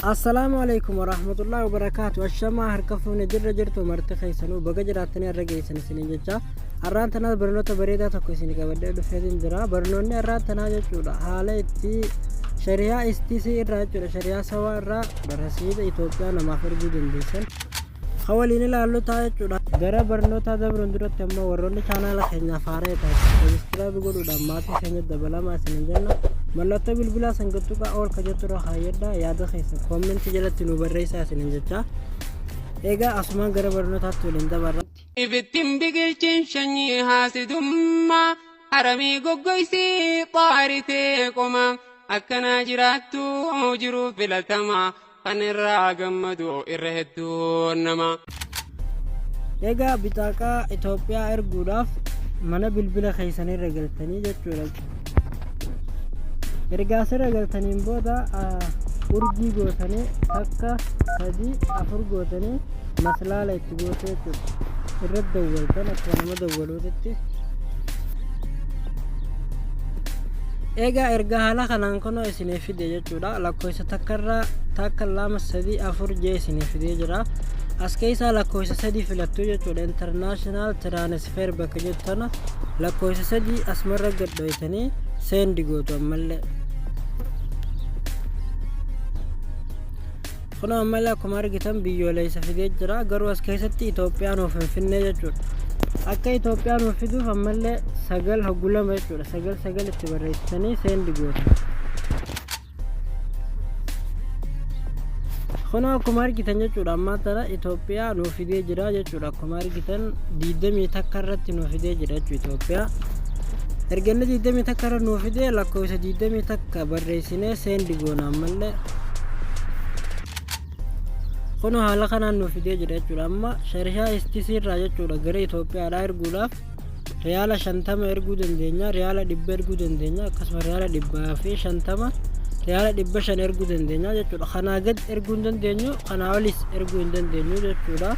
Assalaamu Aleykum Warahmatullahi Wabarakaatu Ashamaa harka fuune jirra jirtu marti keessanuu baga jiraattanii har'a geessan isiniin jecha har'aan tanaas barnoota bareedaa tokko isin qabadhee dhufeetiin jira barnoonni har'aan tanaa jechuudha haala itti shariyaa istisii irraa jechuudha shariyaa sawaa irraa rasiida Itoophiyaa namaaf erguu dandeessan Ka waliin ilaallu ta'a jechuudha. Gara barnootaa dabruun duratti ammoo warroonni chaanaala keenyaaf haaraa ta'an sabiskiraabi godhuudhaan maatii keenya dabalamaa isiniin jenna. Mallattoo bilbilaa san tuttuqaa ol ka jettu irra kaayyadhaa yaada keessan koomentii jalatti nu barreessaa isiniin jecha. Egaa asumaan gara barnootaatti waliin dabarra. Ibittin biqilchin shanyii haasidummaa haramii goggoysii xaaritee qoma akkanaa jiraattu jiruu filatama Kan irraa gammadu irra hedduu nama. Egaa bixaaqaa Itoophiyaa erguudhaaf mana bilbila keessan irra galtanii jechuudha. Ergaa asirra galtaniin booda urjii gootanii takka sadii afur gootanii maslaala itti gootu jechuudha. Irra dawwaltan akkuma nama dawwaluutitti. Egaa erga haala kanaan kunoo isinii fide jechuudha. Lakkoofsa takkarraa takka lama sadii afur jee isinii fidee jira. As keessaa lakkoofsa sadii filattu jechuudha. International transfer bakka jettu tana lakkoofsa sadii asumarra gad dhoytanii send gootu ammallee. Kunoo ammallee akkuma argitan biyyoolessa fidee jira. Garuu as keessatti Itoophiyaa nuuf hin finne jechuudha. Akka Itoophiyaa nuuf fiduuf ammallee sagal hoggu lama jechuudha. Sagal sagal itti barreessitanii send gootu. Kunoo akkuma argitan jechuudha ammaa tana Itoophiyaa nuuf fidee jira jechuudha. Akkuma argitan diidamii takka irratti nuuf fidee jira jechuudha Itoophiyaa. Erga inni diidamii takka irra nuuf fidee lakkoofsa diidamii takka barreessinee send goona ammallee. Kunoo haala kanaan nuuf fidee jira jechuudha. Amma sharihaa istisii irraa jechuudha gara Itoophiyaadhaa erguudhaaf riyaala 50 erguu dandeenya, riyaala 100 erguu dandeenya, akkasuma riyaala 150, riyaala 500 erguu dandeenya jechuudha. Kanaa gad erguu hin dandeenyu, kanaa olis erguu hin dandeenyu jechuudha.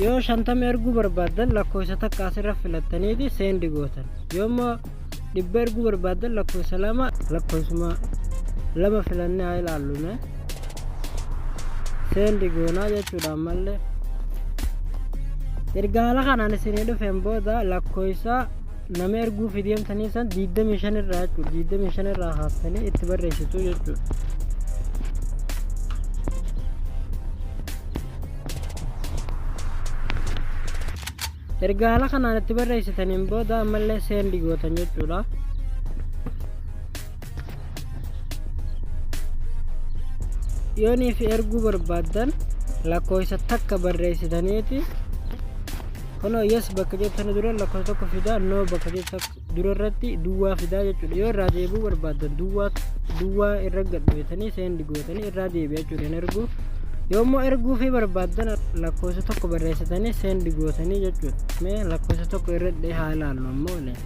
Yoo 50 erguu barbaaddan lakkoofsa takka asirra filattaniiti send gootan. Yoo immoo 100 erguu barbaaddan lakkoofsa lama lakkoofsuma lama filannee haa ilaallu mee. Send goonaa jechuudha ammallee. Erga haala kanaan isinii dhufeen booda lakkoofsa nama erguuf deemtanii san 25 irraa jechuudha. 25 irraa kaastanii itti barreessitu jechuudha. Erga haala kanaan itti barreessitaniin booda ammallee send gootan jechuudha. Yoonii fi erguu barbaaddan lakkoofsa takka barreessitaniiti kunoo yes bakka jettan dura lakkoofsa tokko fidaa no bakka jettan dura irratti duwwaa fidaa jechuudha. Yoo irraa deebi'uu barbaaddan duwwaa duwwaa irra gadhoytanii send gootanii irraa deebi'a jechuudha hin erguu. Yoo immoo erguu fi barbaaddan lakkoofsa tokko barreessitanii send gootanii jechuudha. Mee lakkoofsa tokko irra dhee haa ilaallu ammoo waliin.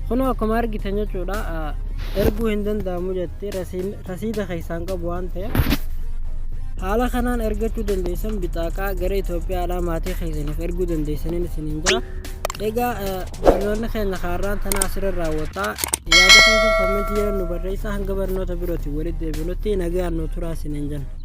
Kunoo akkuma argitan jechuudha erguu hin danda'amu jetti rasiida keessaan qabu waan ta'eef haala kanaan ergachuu dandeessan bixaaqaa gara Itoophiyaadhaa maatii keessaniif erguu dandeessaniin isiniin jira. Egaa barnoonni keenya kaarraan tanaa asirra raawwata. Yaada keessan koomentii jala nu barreessaa hanga barnoota birootiin walitti deebinutti nagaan nu turaa isiniin jenna.